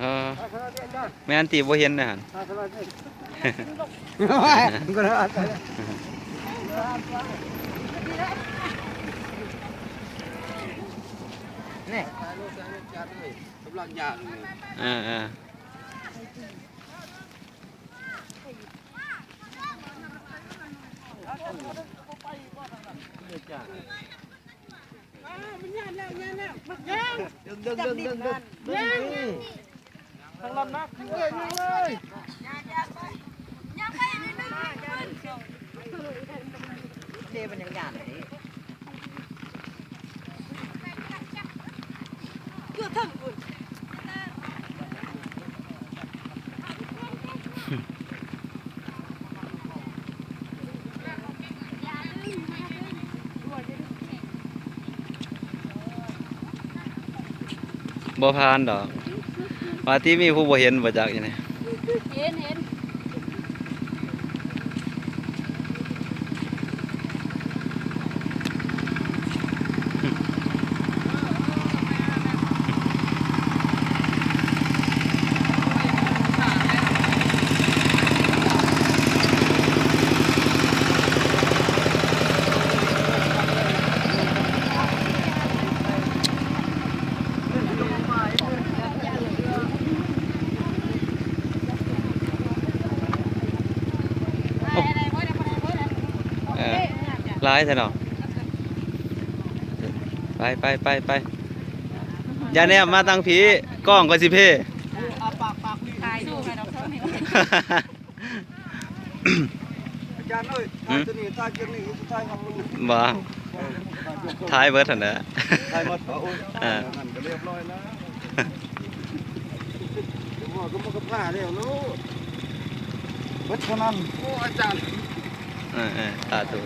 ເອີ ແມ່ນຕິ ບໍ່ເຫັນນະຫັ້ນ. ເອີໆ ບໍ່ຜ່ານດອກ. ວ່າຕິ ມີຜູ້ບໍ່ເຫັນບໍ່ຈັກຢູ່ນີ້. ເຫັນ ເຫັນ. ໂອ້ ເອີ ຫຼາຍແທ້ເນາະ. ໄປ ໄປ ໄປ ໄປ. ຢ່າແນມມາທາງພີ້ ກ້ອງກໍຊິເພ. ຖ່າຍຮູບໃຫ້ດອກ ເທົ່ານີ້. ອາຈານເອີຍ ຖ່າຍຕົວນີ້ ຖ່າຍຕົວນີ້ ບໍ່ ເອີ ຖ່າຍເບິດຫັ້ນແຫຼະ ຖ່າຍໝົດ. ໂອ້ຍ ເອີ ນັ້ນກໍລຽບຮ້ອຍແລ້ວ ເອີ ກໍບໍ່ກັບຜ້າແລ້ວເນາະ ເບິດເທົ່ານັ້ນ. ໂອ້ ອາຈານ ເອີໆ ສາທຸ.